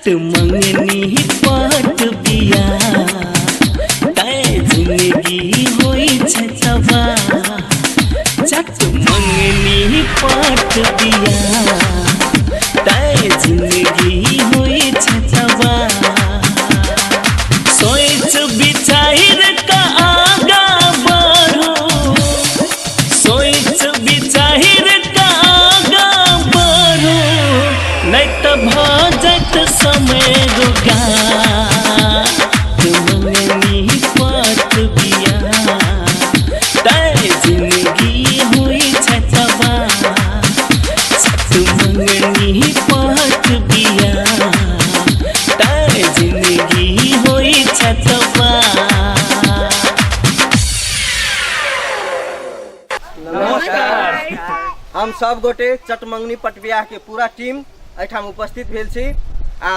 चट मंगनी पट बिया तै जिंदगी होइ छै तबाह। चट मंगनी पट बिया तै जिंदगी होइ छै तबाह। सोच विचार का आगा बढ़ो, सोच विचार का आगा बढ़ो, नहीं तो भऽ जायत समय रोगा। मंगनी पट बिया तै जिंदगी होइ छै तबाह। मंगनी पट बिया तै जिंदगी होइ छै तबाह। नमस्कार। हम सब गोटे चटमंगनी पटबियाह के पूरा टीम एहिठाम उपस्थित भेल छी आ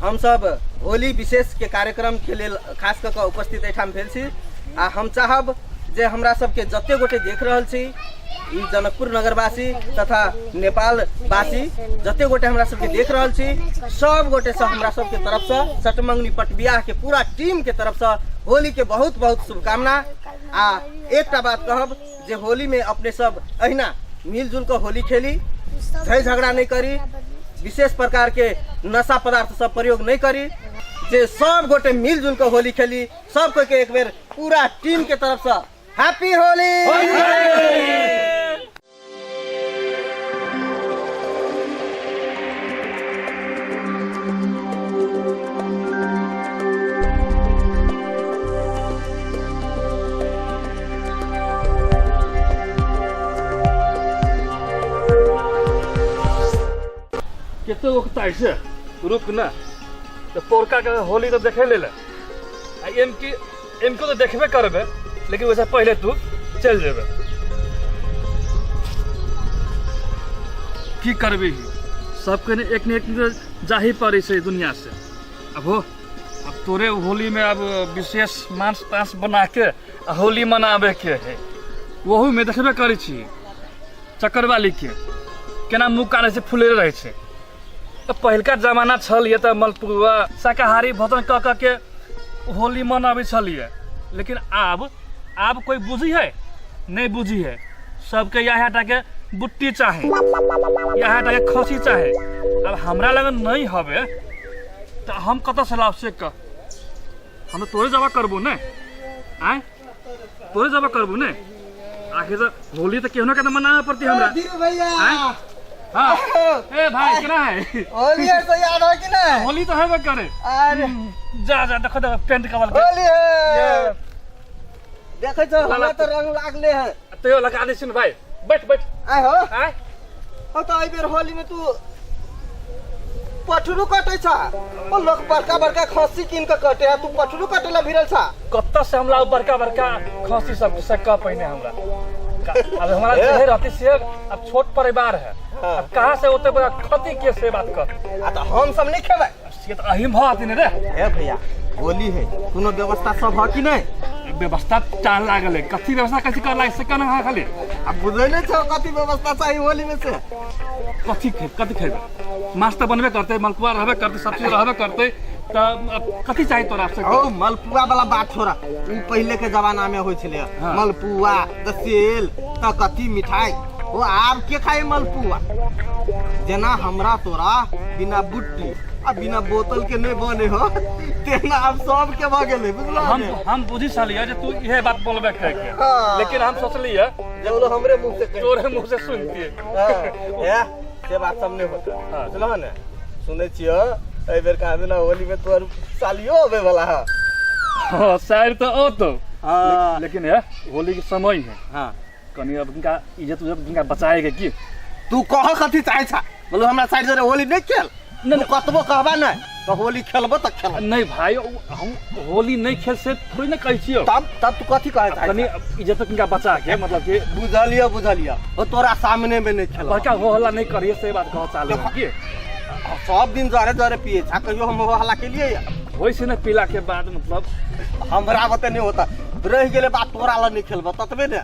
हम सब होली विशेष के कार्यक्रम के लेल खास कऽ कऽ उपस्थित एहिठाम भेल छी। आ हम चाहब जे हमरा सबके जते गोटे देख रहल छी ई जनकपुर नगरवासी तथा नेपालवासी जते गोटे हमरा सबके देख रहल छी सब गोटे से हमरा सबके तरफ से चटमंगनी पटबियाह के पूरा टीम के तरफ से होली के बहुत बहुत शुभकामना। आ एकटा बात कहब जे होली में अपने सब अहिना मिलजुल के होली खेली, झै झगड़ा नहीं करी, विशेष प्रकार के नशा पदार्थ सब प्रयोग नहीं करी, जे सब गोटे मिलजुल के होली खेली। सब कोई के एक बेर पूरा टीम के तरफ से हैप्पी होली। कते उकताइ छै, रुक न। तऽ पौरका के होली तऽ देखे ले आ एम की एम के तऽ देखबे करबे, लेकिन वैसे पहले तू चल जेबे। की करबी, सबके ने एक ने एक दिन जाही पड़ै छै दुनिया से। अब हो, अब तोरे होली में अब विशेष मांस तांस बना के होली मनाबे के है। ओहू में देखबे करै छी चक्कर वाली के केना मुँह काने से फुले रहै छै। तऽ पहिलका जमाना छल ये तऽ मलपुआ शाकाहारी भोजन कऽ कऽ के होली मनाबै छलियै, लेकिन आब कोई बुझी है नहीं बुझी है। सबके इएह टा के बुट्टी चाहे, इएह टा के खसी चाहे। अब हमरा लग नहीं हवे तऽ हम कतऽ से लाब से कह। हम तोरे जबा करबो ने, आय तोरे जबा करबो ने। आखिर तऽ होली तऽ केहनो के तऽ मनावे पड़ती हमरा। धीरू भैया। आय? हाँ। ए भाई केना है होली है तो याद है कि नहीं? होली तो हेबे करे। अरे जा जा देखो देखो पेंट कवल के। होली है। ये। देखै छौ हमरा तऽ रंग लागले है। तैयो लगा दै छी ने भाई, बैठ बैठ। आय हो। आय। हो तऽ एहि बेर होली में तू पठरू कटै छ। ओ लोग बड़का बड़का खस्सी कीन के कटे है, तू पठरू कटे ला भिरल छ। कत्ता से हमरा बड़का बड़का खस्सी सब से कह पहिने हमरा। अब हमारा जे रहती से अब छोट परिवार है, हाँ। अब कहाँ से ओते बड़ा खती के से बात कर। आ तऽ हम सब नहीं खेबै। से तऽ अहिम भऽ आती ने रे। हे भैया होली है, कोनो व्यवस्था सब है कि नहीं? व्यवस्था चाल लागल है, कथी व्यवस्था कैसे कर लाग से केना अहाँ खाली? अब बुझै नहीं छौ कथी व्यवस्था चाहिए होली में से। कथी कथी खेबै? माछ तऽ बनबे करतै, मलपुआ रहबे करतै, सब चीज रहबे करतै, तऽ अब कथी चाही तोरा से? ओ मलपुआ वाला बात छोड़ा, उ पहले के जमाना में होइ छलै। हाँ। मलपुआ तऽ सेल तऽ कथी मिठाई, ओ आब के खाए मलपुआ? जेना हमरा तोरा बिना बुट्टी आ बिना बोतल के नहीं बने हो, तेना आब सब के भऽ गेलै, बुझलहो ने? हम बुझी छलियै जे तू इहे बात बोलबे कह के। हाँ। लेकिन हम सोचलियै जे बोलो हमरे मुंह से कहि। तोरे मुंह से सुनतियै। हाँ, हे, से बात सब नहीं होता। हाँ। बुझलहो ने? सुनै छियो एहि बेर कहाँ ना होली में तोहर सालियो अबे वाला है। हाँ, शायर तो औतो। हाँ। लेकिन है होली के समय है। हाँ। कनी अब इनका इज्जत उज्जत इनका बचाएके की? तू कह कथी चाहे छा? बोलो हमरा साइड जरे होली नहीं खेल। नहीं, तू कतबो कहबा नहीं तो होली खेलबो तऽ खेलब। नहीं भाई, हम होली नहीं खेल से थोड़ी ना कहै छियौ। तब तू कथी कहै चाहै कनी छा? इज्जत इनका बचा के, मतलब कि बुझलियो, बुझलियो। ओ तोरा सामने में नहीं खेलब। बड़का हो हल्ला नहीं करिए से बात कह चालू देखो। की? सब दिन जरे जरे पिए छा, कहियो हम हो हल्ला के लिए या? होई से ना पीला के बाद मतलब हमरा बते नहीं होता। रह गेले बात तोरा ल नहीं खेलबो ततबे ने।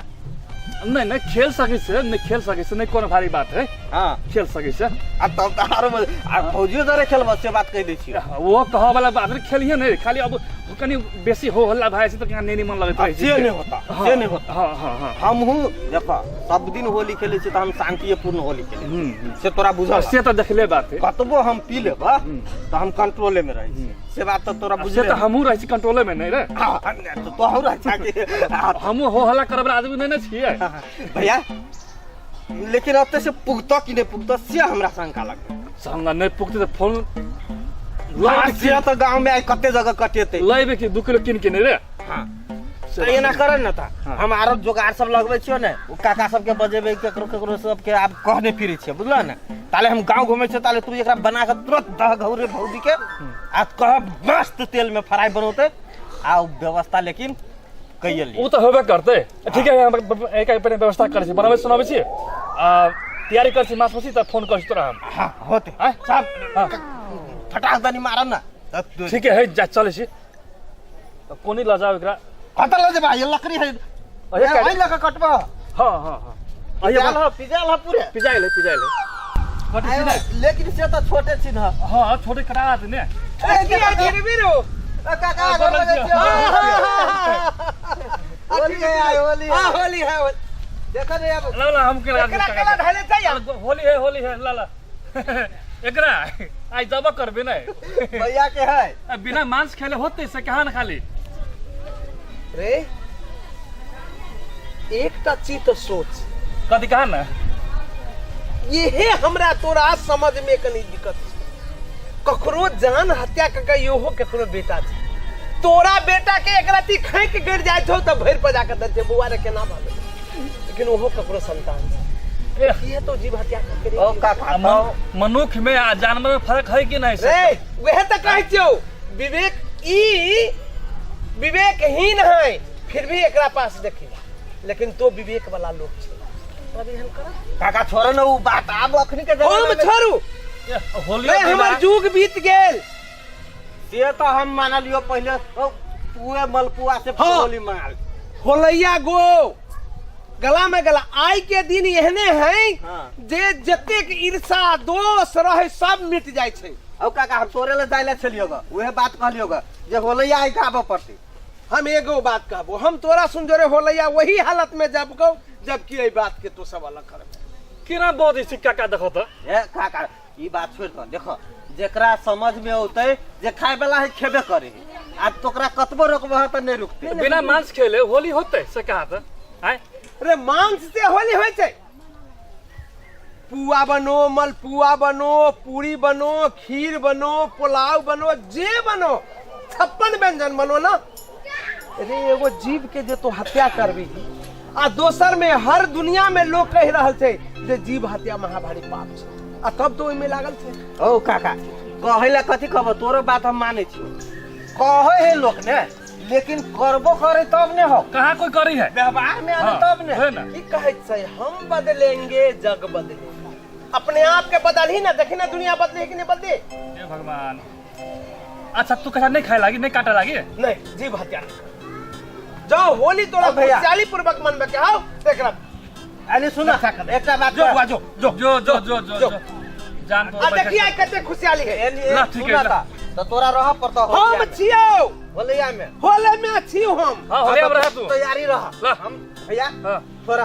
नहि नहि, खेल सकै छै, नहि खेल सकै छै, नहि कोनो भारी बात है। हाँ। खेल सकै छै। आ तब तऽ आरो आ भौजियो जरे खेलबह से बात कहि दै छियौ। ओ कहऽ वाला बात नहि, खेलिहे नहि, खाली अब कनि बेसी हो हल्ला भए जाइ छै तऽ कहाँ नहि मन लगैत रहै छै। से नहि होता, से नहि होता। हाँ हाँ हाँ। हमहूँ देख सब दिन होली खेलै छी तऽ हम शांतिपूर्ण होली खेलै छी। से तोरा बुझल? से तऽ देखले बात है। कतबो हम पी लेबह तऽ हम कंट्रोले में रहै छी, से बात तऽ तोरा से बुझले। तऽ हमहूँ रहै छी कंट्रोले में नहि रे। हाँ, तऽ तोहूँ रहै छा कि हमहूँ हो हल्ला करब आदमी नहि ने छियै। भैया, लेकिन एतऽ से पुगतऽ कि नहि पुगतऽ से हमरा शंका लगै। हमरा नहि पुगतै तऽ फोन हाँ, से तऽ गाँव में आइ कते जगह कटेतै। लैबे कि 2 किलो कीन के नहि रे। हाँ, तऽ एना कर ने तऽ हम आरो जोगाड़ सब लगबै छियौ ने, ओ काका सबके बजेबै, केकरो केकरो सबके आब कहने फिरै छियै, बुझलह ने? ताले हम गाँव घुमै छियै, ताले तू एकरा बना कऽ तुरंत दह घौरे भौजी के आ कहब मस्त तेल में फ्राई बनौतै आ उ व्यवस्था लेकिन कैये ली। ओ तऽ होबे करतै। ठीक है, हम एक पहिने व्यवस्था करै छी, बनाबै सुनाबै छी आ तैयारी करै छी माछ मछली, तऽ फोन करै छी तोरा हम। हाँ, होतै। आँय? सब हाँ। फटाक दनी मारब ने तब। ठीक है, जा चलै छी। तऽ कोनी लऽ जाउ एकरा? कतऽ लऽ जेबा? ये लकड़ी है। अरे एहि लऽ कऽ कटबह? हाँ हाँ हाँ। पिजायल ह, पिजायल ह पूरे। पिजाइ ले, पिजाइ ले। कटै छी ने? लेकिन से तऽ छोटे छी न। हाँ, छोटे कटा दे ने। काका, गोर लगै छियौ। होली है आइ, होली है। हाँ, होली है, होली। देखऽ ने आब। ला ला, हम के एकरा केना धैले छै यार? होली है, होली है, ला ला। एकरा आइ दबा करबे नै। भैया के है। आ बिना मांस खेले होते से कहाँ न खाली। रे, एकटा चीज तऽ सोच। कथी कहाँ न? इहे हमरा तोरा समझ में कनी दिक्कत छै। ककरो जान हत्या कऽ के इहो ककरो बेटा छै। तोरा बेटा के एक रत्ती खाँकि गिर जाइत हौ तऽ भरि पजा कऽ दैत छै, बौआ रे केना भऽ गेलै? लेकिन ओहो ककरो संतान छै। इहे तो जीव हत्या कऽ के ओ काका, मनुख में आ जानवर में फर्क है कि नहीं? रे, वएह तऽ कहै छियौ, विवेक ई विवेकहीन है, फिर भी एकरा पास देखी, लेकिन तो विवेक वाला लोग छै, तब एहन कर। काका, छोड़ो ने उ बात आब अखनी के हम जमाना में। छोड़ू? होली रे, हमर जुग बीत गेल। से तऽ हम मानलियो पहिले ओ पुए मलपुआ से। हाँ। होली माल होलैया गो गला में गला। आइ के दिन एहने है हाँ। जे जतेक ईर्षा दोष रहे सब मिट जाइ छै। औ काका, हम तोरे ले जाय ले छलियो ग, उहे बात कहलियो ग जे होलैया आइ के आबऽ पड़तै। हम एगो बात कहबो, हम तोरा सुन जोरे होलैया वही हालत में जब गो जबकि एहि बात के तो सब अलग करबे। केना बजै छै काका, देखो तऽ। ए काका, ई बात छोड़ दऽ। देखो, जेकरा समझ में औतै जे खाय वाला है खेबे करे है, आ तोकरा कतबो रोकबह तऽ नहि रुकतै। बिना मांस खेले होली होते से कहा तऽ आय? रे, मांस से होली होइ छै? पुआ बनो, मलपुआ बनो, पूरी बनो, खीर बनो, पुलाव बनो, जे बनो, 56 व्यंजन बनो ना। रे, एगो जीव के जे तो हत्या करबी आ दोसर में हर दुनिया में लोग कहि रहल छै जे जीव हत्या महाभारी पाप छै, आ तब तो ओहिमे लागल छै। औ काका, कहै ला कथी कहबो, तोरो बात हम मानै छियौ। कहै है लोक ने, लेकिन करबो करे तब ने हो। कहाँ कोई करी है? व्यवहार में आने हाँ, तब ने है ना। की कहै छै, हम बदलेंगे जग बदलेगा। अपने आप के बदल ही ना, देखी ना दुनिया बदले है कि नहीं बदले। हे भगवान। अच्छा, तू कथा नहीं खाए लागी, नहीं काटे लागी? नहीं, जीव हत्या नहीं कर। जाओ, होली तोरा ओ भैया। खुशहाली पूर्वक मनबे के आओ देखरा। अरे सुन, एकटा बात जो कह। बुआ, जो जो। जो जो जो जो जो। जो जान तो आ देखिए आइ कते खुशहाली है। एनी ला, ठीक है, सुन ला। त तोरा रह पड़तौ हम होलिया में। छियौ। होलिया में। होले में छियौ हम। हाँ, होलिया में रह तू। तैयारी रह। ला। हम भैया हाँ। थोड़ा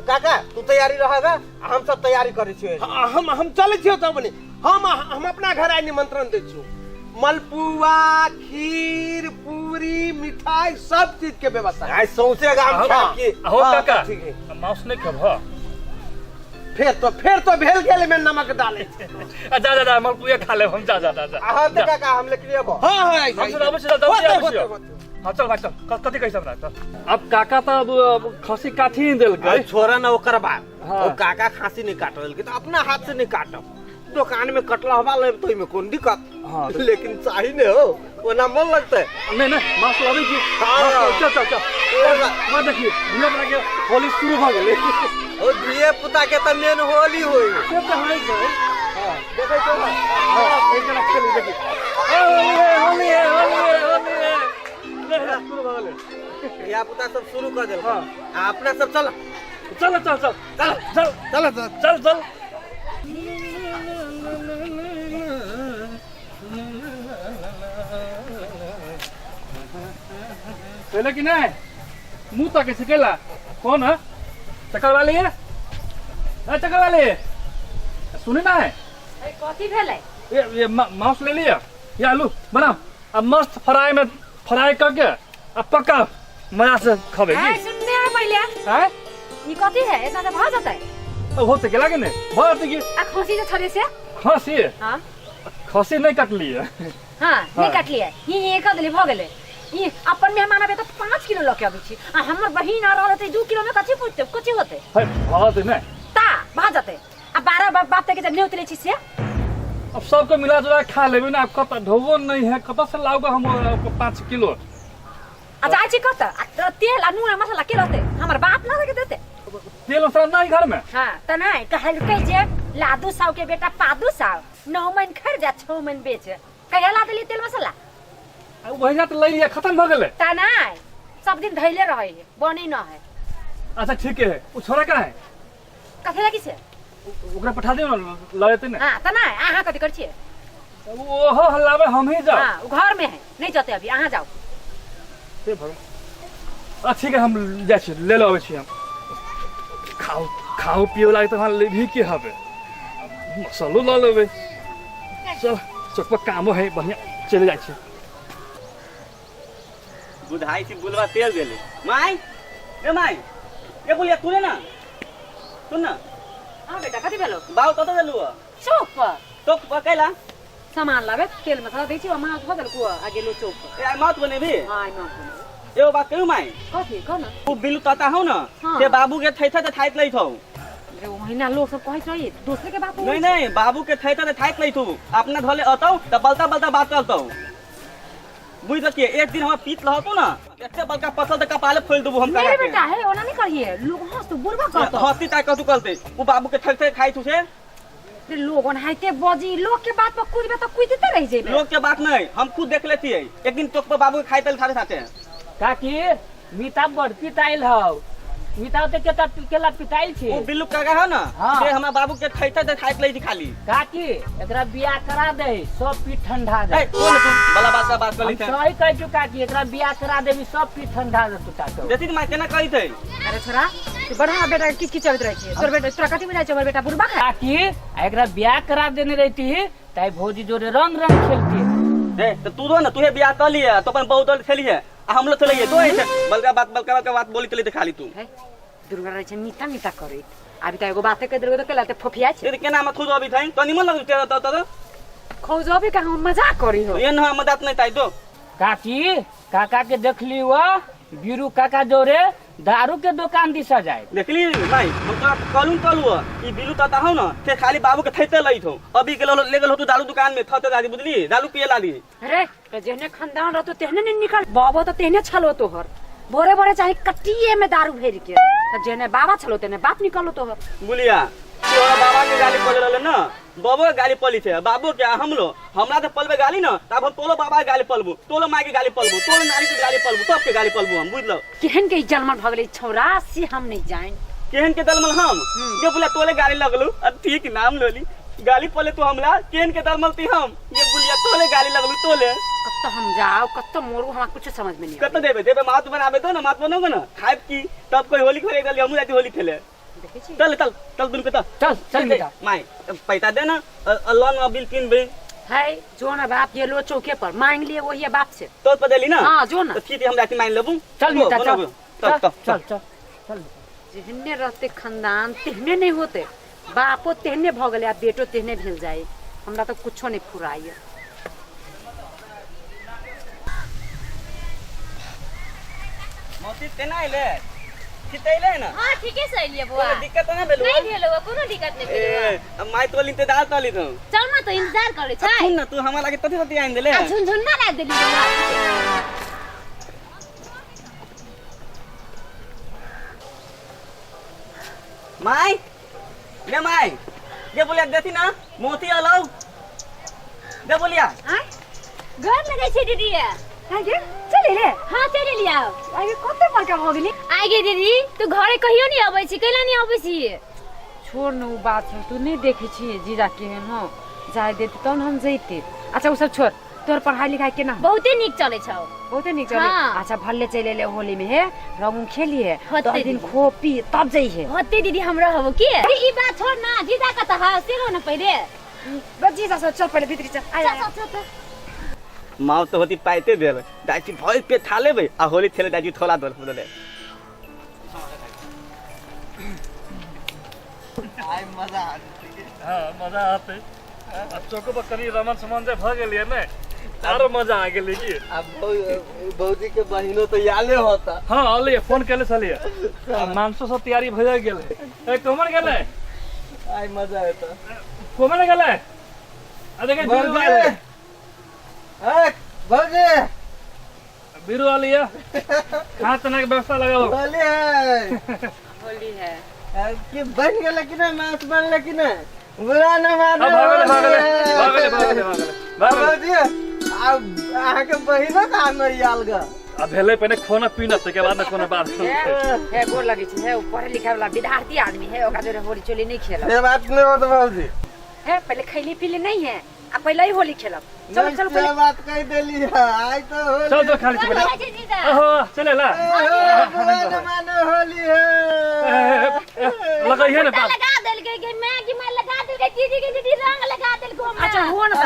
काका, तू तैयारी रहगा, हम सब तैयारी करै छियै। हाँ, हम चलै छियौ तब ने हम अपना घर आइ निमंत्रण दै छियौ। मलपुआ, खीर, पूरी, मिठाई सब चीज के व्यवस्था। आइ सौंसे गाम हाँ, खायब की। हो हाँ, काका, ठीक है। मांस नहीं खेब? फेर तो भेल गेल में नमक डाले छै। आ जा जा जा, मलपुआ खा लेब हम। जा जा जा जा। अहाँ तऽ काका, हम लेकिन अबो। हाँ हाँ, हम सब आबै छी, जल्दी होतै, आबै छी। होतै, होतै। हाँ, चल भाई चल। कथी कहै हमरा? चल अब काका तऽ अब खसी काठी ही देलकै। अरे छोड़ ना ओकर बात। हाँ। ओ काका खांसी नहीं काटल के तो अपना हाथ से नहीं काटब, दुकान में कटला हवा लेब तो ओहिमे कोन दिक्कत? हाँ। लेकिन चाही ने हो, ओना मन लगतै। नहीं नहीं, मांस लाबै छी। हाँ। मांस लाबै, चल चल चल। वहाँ देखिए, धिया पुता के होली शुरू भऽ गेलै। ओ धिया पुता के तऽ मेन होली होई। से तऽ होइ छै। देखै छौ ने? हाँ, एक जना खेली, देखी। होली है, होली है, होली है, होली है। ले, ले, शुरू भऽ गेलै। धिया पुता सब शुरू कऽ देलकै। हाँ। आ अपना सब चल। चल चल चल चल चल चल चल चल चल। पहले कि नहीं मुंह तक कैसे केला कौन है चक्कर वाली है ए, चक्कर वाली सुने ना है। कथी भेलै? ये मांस ले लिया, ये आलू बनाओ अब मस्त फ्राई में फ्राई करके अब पक्का मजा से खबे ए की सुनने आ पहिले। हैं? ई कथी है इतना त भ जतै? अब होते के लागे नहीं बहुत की। आ खसी जे छले से? खसी? हां। खसी नहीं कटली है। हां नहीं कटली है, ही ही क देली भ गेलै। ई अपन मेहमान आबे त 5 किलो ल के अबै छी आ हमर बहिन आ रहल त 2 किलो में कथी पुजते कथी होते? है बहुत नहीं ता भ जतै। आ 12 बाप के जे न्योत लै छी से अब सबको मिला जुला खा लेबे ना। अब कत ढोबो नहीं है, कत से लाऊगा हम 5 किलो? आ जाइ छी कत आ तेल आ नून आ मसाला के रहते? हमर बाप ला के देते तेल मसाला नहीं घर में। हां त नहीं कहलकै जे लादू साव के बेटा पादू साव 9 महीन खरीद 6 महीन बेच, कहिया ला देली तेल मसाला? वही तो ले लिया, खत्म भ गेलै। त नहीं सब दिन धैले रहे है, बने न है। अच्छा ठीक है, उ छोरा कहाँ है? कथी लगी से ओकरा पठा दियो ना, ल जेतै ने। हां त नहीं अहाँ कथी करै छियै? ओहो हल्लाबे हम ही जाओ। हां उ घर में है, नहीं जते अभी, अहाँ जाओ। हे भगवान। ठीक है हम जाइ छी, ले लो अबै छी हम। खाओ खाओ पियो लागे तऽ लेबही के हबे, मसालो लऽ लेबै। चल चौक पर कामो है बढ़िया, चलि जाइ छी। बुझाइ छी बुलवा तेल देले। माय ए माय ए बुलिया तू ना सुन ना। हां बेटा कथी भेलो? बाऊ कत देलु? चौक पर। चौक पर कैला? सामान लाबे, तेल मसाला दै छी, माछ भ देलको आ गेलो चौक पर। ए आई माछ बनेबी? हां आई माछ बनेबी। एगो बात कहू माय? कथी कह ना। उ बिलु तता हौ ना, हाँ। से बाबू के थैथा त थाइत लैत हौ। रे ओहिना लोग सब कहैत रही दोसरे के बात। नहीं नहीं बाबू के थैथा त थाइत लैत हौ, अपना धले अतौ त बलता बलता बात करतौ। बुझ सकिए एक दिन हम पीत रहतौ ना, एते बड़का पसल त कपाले फोल देबू हम। नहीं बेटा है ओना नहीं करिए, लोग हंस तो बुरबा करतौ। हंसी ता कतू करते उ बाबू के थैथे खाइत से। रे लोग ओनाहिते बजी, लोग के बात पर कूदबे त कूदते रह जेबे। लोग के बात नहीं, हम खुद देख लेती है एक दिन चौक पर बाबू के खाइत साथे साथे। काकी मीता बड़ पिताइल हौ, मीता ते केता केला पिताइल छी। उ बिल्लू काका है ना, हाँ। से हमरा बाबू के थैथे ते खाइत लै छी खाली। काकी एकरा बियाह करा दे, सब पीठ ठंडा ए दे। कोन तू बला बात का बात कर हम सही कहै छु काकी, एकरा बियाह करा देबी सब पीठ ठंडा जेतौ काकी। देखी मां केना कहैत है। अरे छोरा तू बढ़ा बेटा की की चलत रहै छी? तोर बेटा तोरा कथि बुझाइ छौ हमर बेटा बुढ़बा खा? काकी एकरा बियाह करा देने रहती ताई भौजी जोरे रंग रंग खेलती। ए त तू दो ना, तूहे बियाह कर लिए तो अपन बहुत दल खेली है आ हम लोग चलिए तो ऐसे बलका बात बलका बलका बात बोली चली खाली तू। है दुर्गा रहै छै मीता मीता करैत, अभी त एगो बाते कह देलको त केला त फोफिया छै। ए केना मत खुद अभी थई तो निमन लगै तेरा त त खौजबे का हम मजाक करी हो। ये न मजाक नहीं ताई दो। काकी काका के देखली वो बीरू काका जोरे दारू के दुकान दिशा जाए। देखली भाई हम तोरा कहलूं कहलू ई बिलू तता हौ ना से खाली बाबू के थैते लैत हौ। अभी गेलो ले गेलो तू दारू दुकान में थते दादी बुझली दारू पिए लाली। अरे त जेहने खानदान रहतो तेहने ने निकल, बाबो त तेहने छलो तोहर, भोरे भोरे चाहे कटिए में दारू भर के, त जेहने बाबा छलो तेहने बाप निकलो तोहर। बुलिया तोरा बाबा के गाली पले रहले ना, बाबो के गाली पली छे, बाबो के हमलो हमरा त पलबे गाली ना, तब हम तोलो बाबा के गाली पलबू, तोलो माई के गाली पलबू, तोलो नानी के गाली पलबू, सबके गाली पलबू हम बुझलो। केहन के जलमन भ गेलै छौरा से हम नहीं जान। केहन के दलमल हम जे बुलिया तोले गाली लगलू आ ठीक नाम लोली गाली पले तू हमला केहन के दलमल ती हम ये बुलिया तोले गाली लगलू तोले। कत्तो हम जाओ कत्तो मोरू हमरा कुछ समझ में नहीं। कत्तो देबे देबे मात बनाबे दो ना, मात बनोगे ना खाइब की तब कोई होली खेले दली हमू जाती होली खेले। देखै छी चल चल चल दुन के चल चल चल बेटा। माई पैसा दे ना लोन में बिल किन बे है जो ना बाप ये लो चौके पर मांग लिए वही बाप से तो पर देली ना। हां जो ना तो ठीक है हम जाती मांग लेबू। चल बेटा चल चल चल चल चल चल। जेहने रहते खानदान तेहने नहीं होते, बापो तेहने भ गेलै आ बेटो तेहने भेल जाए, हमरा तो कुछो नहीं फुराइए। मोती तेना आइले ठीक आइले ना? हां ठीके से आइलिए बुआ। कोनो दिक्कत ना भेलु? नहीं भेलु कोनो दिक्कत नहीं भेलु। ए अब माई तो इंतजार कर ली तू। चल ना तो इंतजार करे छै। सुन ना तू हमरा लागे तथि तथि आइन देले। आ झुनझुन ना राख देली बुआ। माई ले माई ये बोलिया देखी ना मोती अलौ दे बोलिया। हां घर लगे छै दीदी। आगे चल एले। हां, चल एलियै। आगे कते बड़का भऽ गेली। आगे दीदी, तू घरे कहियो नहीं अबै छी, कैला नहीं अबै छी? छोड़ न उ बात छोड़, तू नहीं देखे छी जीजा केहन हो, जाय देती तहन हम जैते। अच्छा उ सब छोड़, तोहर पढ़ाई लिखाई केना हो? बहुते नीक चलै छौ। बहुते नीक चले। हाँ। अच्छा भल्ले चलि एले होली में, हे रंग उंग खेलिए, होते 10 दिन दीदी। खो पी तब जइहे। होते दीदी, हम रहबो की। अरे, ई बात छोड़ ना, जीजा कतऽ हौ से रहो न पहिले। बस जीजा सब चल पहिले भीतरी चल, आय चल आय। चल चल चल। माँ तो होती पाइते भेल दाची भरि पेट खा लेबै आ होली खेले दाची थोला दल बोले। आइ मजा आ हाँ, मजा आते। अब चौको पर कनी रमन समन जे भऽ गेलियै ने, आरो मजा आ गेलै की। अब भौजी के बहिनो तो याले होता। हाँ, अलियै, फोन केले छलियै। आ मांसो सब तैयारी भए गेलै। ए कोमन गेलै? आइ मजा एता। कोमन गेलै? आ देखे बीरू भौजी आले। ए भौजी, बीरू आलिया, खाना तना के व्यवस्था लगाओ। होली है। होली है। कि बन गेलै कि नहि? मांस बनलै कि नहि? बुरा न मानो। हाँ, भऽ गेलै, भऽ गेलै, भऽ गेलै, भऽ गेलै, भऽ गेलै, भऽ गेलै। भौजी, आब अहाँके बहिनो कहाँ नहि आयल ग? आ भेलै, पहिने खाना पीना, ताहिके बाद ने कोनो बात। हे हे, गोर लगै छी। हे, उ पढ़े लिखे वाला विद्यार्थी आदमी है, ओकरा जोरे होली चोली नहीं खेलब। से बात नहि होत भौजी। हे, पहले खैली पीली नहीं है आ पहले ही होली खेलब। चलो नहीं, चलो से पहले। बात कहि देली है, आइ तो होली। चल चल, खाली गोर पहिले। लगै छी जीजा। ओहो, चले ला। ए, बुरा न मानो, होली है। लगैहे ने फुटा बात। लगा देलकै गे मैं कि मैं लगा देलकै दीदी के, दीदी रंग लगा देलको हमरा। अच्छा हो न ए, तब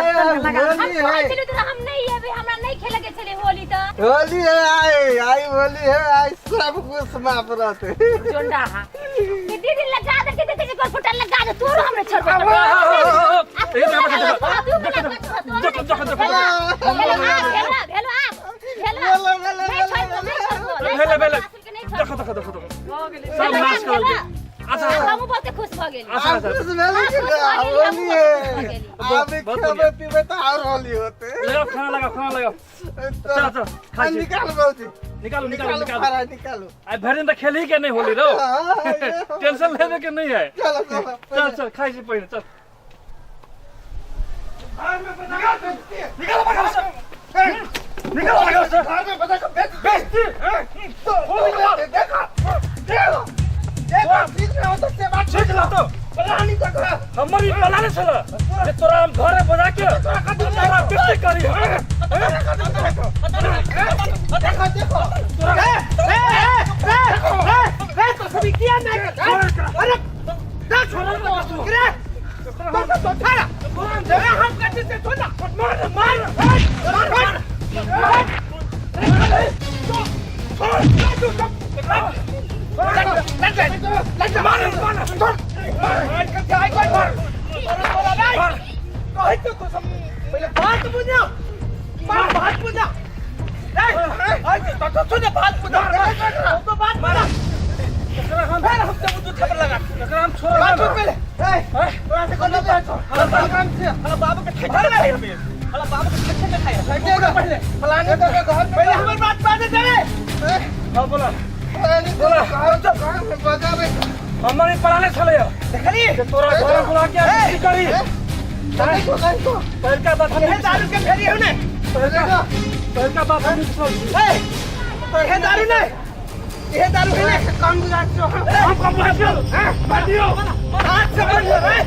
लगा। हम होली कहै है। छलियै तोरा, हम नहीं एबै, हमरा नहीं खेले के छलै होली तऽ। होली है आइ, आइ होली है, आइ सब कुछ माफ रहते। जोंडा हा। कि दीदी लगा देलकै, दीदी के गोर फुटा लगा दे तोरो, हमरा छोड़बो। देखो देखो देखो। भेलै भेलै, देखो देखो देखो देखो, सब नाश कर देलकै। अच्छा हमहूँ बहुते खुश भऽ गेली। अच्छा अच्छा। खुश भेलै कि ना? होली है, आब बहुत खेबै बढ़िया। पीबै तऽ आओर होली होते। लगाओ खाना, लगाओ खाना, लगाओ। चल चल, खाइ छी। निकाल भौजी। निकालू निकालू। निकालू। निकालू। फरा निकालू। आइ भरि दिन तऽ खेलही के नहीं होली रौ, टेंशन लेबे के नहीं है। चलो चलो। चल चल, खाइ छी पहिने, चल। निकालो बगल से, निकालो बगल से। घर में बता के बेच बेचती तो होली देखा देखो देखो, ठीक नहीं हो सकते बात। ठीक ला तो पलानी तक है। हमर ई पलाने छल जे तोरा हम घरे बजा के तोरा बेइज्जती करी। देखो देखो, ए ए ए ए ए, तो सभी किया नहीं? अरे ना छोड़ो रे, तो तो छोड़ा हम कहते से छोड़ा, मार मार मार मार। एकरा हम छोड़ब ना। बाबू के ठेका में खाई हमें, बाबू के ठेके में खाई पहले। हमर बात बाजे दे। हाँ, बोला बोला। हमर ई पलाने छलै देखली जे तोरा घरे बुला के बेइज्जती करी। पहिलका बात हम हे दारू के फेरी हो ने। पहिलका पहिलका बात हम बिसरल छी। ए हे दारू ने, हे दारू है ने कम बुझा छो। हम कम बुझा छियौ? बाटियो। हाथ से बन रे।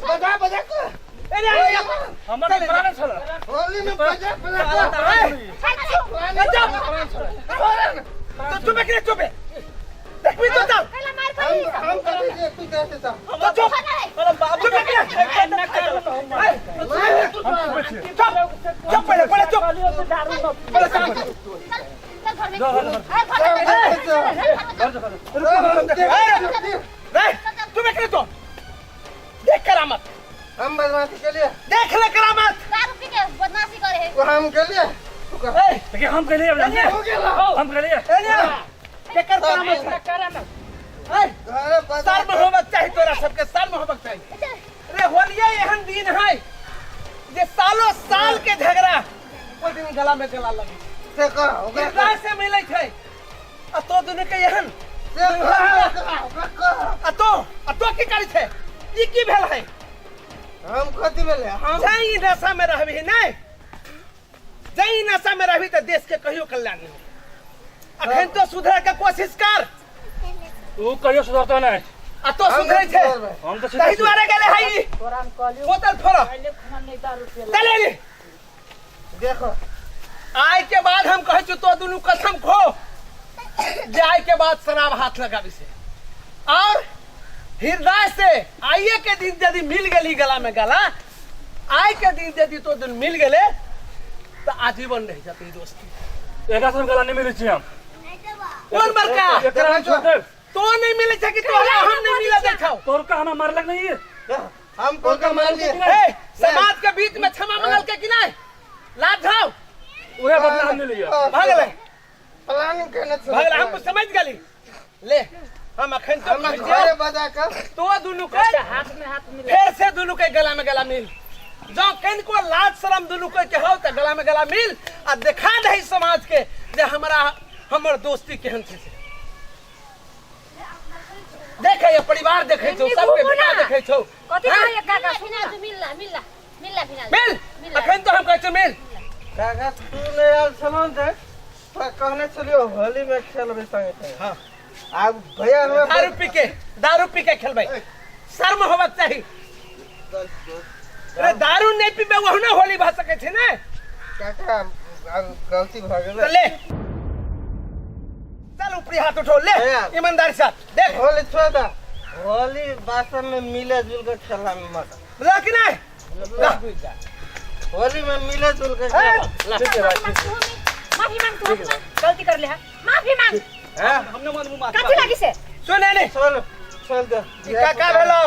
बजा बजा के। हमर ई पलाने छल। होली में बजा बजा। तो चुप है, चुप है, देखबी तो चल। हम कथी जे तू कैसे था? तो चुप चुप है, चुप चुप, पहले पहले चुप पहले, चुप। चुप है तो देख करामत। हम बदमाशी के लिए? देख ले करामत। दारू पी के बदमाशी करे है। वो हम के लिए तू कह ए देखिए हम कहलिए हम कहलिए एने केकर काम है करे ना ए घरे बजा शर्म होबक चाही तोरा सबके शर्म होबक चाही रे होलिये एहन दिन है जे सालो साल के झगड़ा ओहि दिन गला में गला लगे से कह ओकरा हृदय से मिलै छै आ तो दुनू के एहन से कह ओकरा कह आ तो आ तो की करै छै ई की भेल है हम कथी भेलै हम जै नशा में रहबही नहि जै नशा में रहबही तऽ देश के कहियो कल्याण नहि होतै। अखन तो सुधरे के कोशिश कर तू कहियो सुधरतो नहीं आ तो सुधरे छै हम तो ताहि दुआरे गेले है ई तोरा हम कहलियो बोतल फोड़ पहिले खुना नहीं दारू पियला चले रे देखो आय के बाद हम कहै छी तो दुनू कसम खो जे आय के बाद शराब हाथ लगाबी से और हृदय से आइए के दिन यदि मिल गेली गला में गला आय के दिन यदि तो दिन मिल गेले तो आजीवन रह जाती दोस्ती एकरा से गला नहीं मिलै छी हम कौन बड़का एकरा हम छोड़ देब तो नहीं मिले छै कि तोहरा हम नहीं मिले दै छौ तोर का हमरा मारलक नहीं हम कोका मार लिए ए समाज के बीच में क्षमा मंगल के कि नहीं लाज जाओ उहे बदला हम नहीं लिया भगले प्लानिंग केने छलै भगले हम कुछ समझ गेली ले हम अखन तो हम कहै छियौ, घरे बजा कर तो दुनू के हाथ में हाथ मिला फेर से दुनू के गला में गला मिल जो कनिको लाज शरम दुनू के के हौ त गला में गला मिल आ देखा दही समाज के जे हमरा हमर दोस्ती केहन छै से देखे ये परिवार देखे छौ एन्नी सबके घुमू बेटा ना। देखे छौ कथी हैं? कहैया काका सुन फिना तू मिलला मिलला मिलला फिना मिल मिलला। अखन तो हम कहै छौ मिल काका तू नहि आयल छलहुँ जे तऽ कहने छलियौ होली में खेलबै संगे संगे हाँ। आब भैया हमरा दारू पी के दारू पी के खेलबै शर्म होबक चाही अरे दारू नहीं पीबे वहु ना होली भऽ सकै छै ने काका आब गलती भऽ तो गेलै ले चल ऊपरी हाथ उठो ले भैया। ईमानदारी साथ देख होली छोड़ दा होली वास्तव में मिले जुल के खेला में मजा बुझल कि नहीं ला। होली में मिले जुल के खेला ठीक है भाई ठीक है। माफी मांग तू गलती कर ले माफी मांग हैं? हमने मन मुंह माफ कथी लागी से सुन नहीं छोड़ छोड़ दे ई काका भेलौ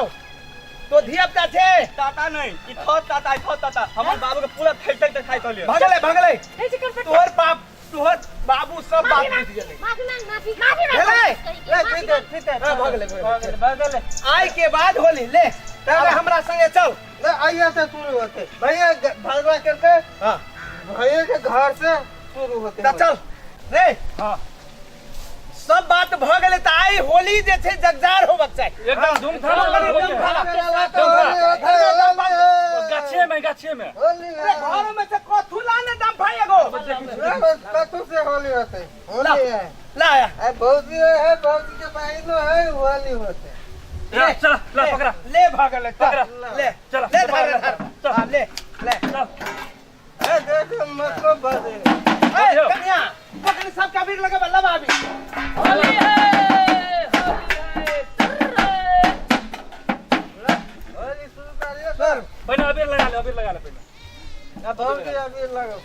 तो धिया पुता छै टाटा नहीं ई थोत टाटा थोत टाटा हमर बाबू के पूरा थै थै थै खाइ चलिए भगले भगले ए जी कर तोहर बाप तोहर बाबू सब बात माफी बुझि मांग गेलै माफी मांग माफी माफी मांग भेलै? ले ठीक है ठीक है हाँ, भऽ गेलै, भऽ गेलै। भऽ गेलै आइ के बाद होली ले अब हमरा संगे चल ले आइए से शुरू होते भैया भगवा करके हाँ भैया के घर से शुरू होते तऽ चल रे हाँ सब बात भऽ गेलै तऽ आइ होली जे छै जगजार होबक चाही एकदम धूमधाम गाछे में गाछे में होली अरे घर में से कथू लाने दम भाई एगो कथू से होली होते होली है ला आया अरे भौजी है भौजी के बहनो है होली होते ले चल ला पकड़ा ले भागल पकड़ा। ले चल ले धर धर चल हाँ, ले ले चल ए देख मत बजे ए कन्या पकड़ सब का बीर लगे लबा अभी होली है होली है होली शुरू करियो सर पहले अबीर लगा ले अबीर लगा ले पहले ना भौजी अभी लगो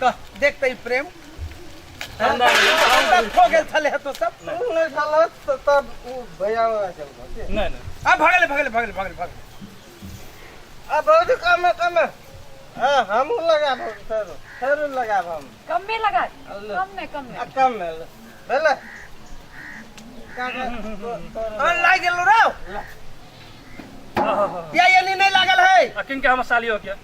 कह देख तई प्रेम ठंडा हम खो गेल छले तो सब तू नहीं छल तो तब उ भैया वाला चल नहीं नहीं आ भगले भगले भगले भगले भगले आ भौजी कम है कम है हाँ हम लगा फेरू फेरू लगाब हम कम में लगा कम में कम में आ कम है भेलै काका अन लाग गेल रो या ये नहीं लागल है आ किन के हम साली हो क्या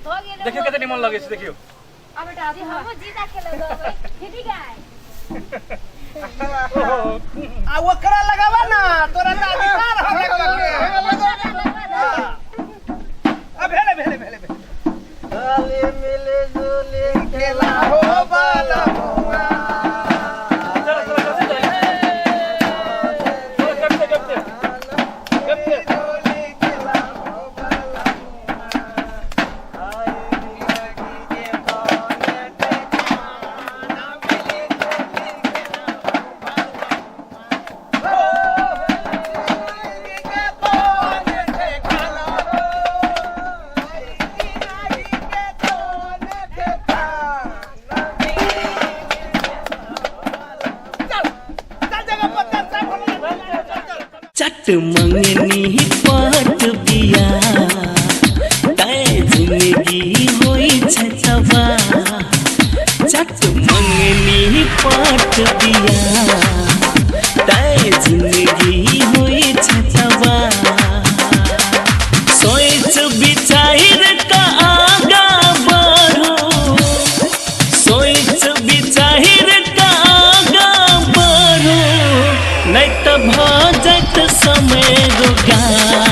भऽ गेलै देखियो कते निमन लगे छै देखियो आ बेटा जी हमहूँ जीजा खेलब दीदी गाय आ ओकरा लगावा ना तोरा त अधिकार हो के आ भेले भेले भेले भेले होली मिली जुली खेला हो बाला मुआ चलो चलो चलो चलो कटते कटते कटते जुली खेला हो बाला आई मिली के कोने ते खाना मिली जुली खेला हो बाला के कोने ते खाना हो आई के कोने ते खाना चल चल जगह पर चल सब हो चल चल चट मंगनी पट बिया तै बियाह तैं जिंदगी होइ छै तबाह। सोच विचार कऽ आगाँ बढ़ू, सोच विचार कऽ आगाँ बढ़ू, नहि तऽ भऽ जायत समय रोगार।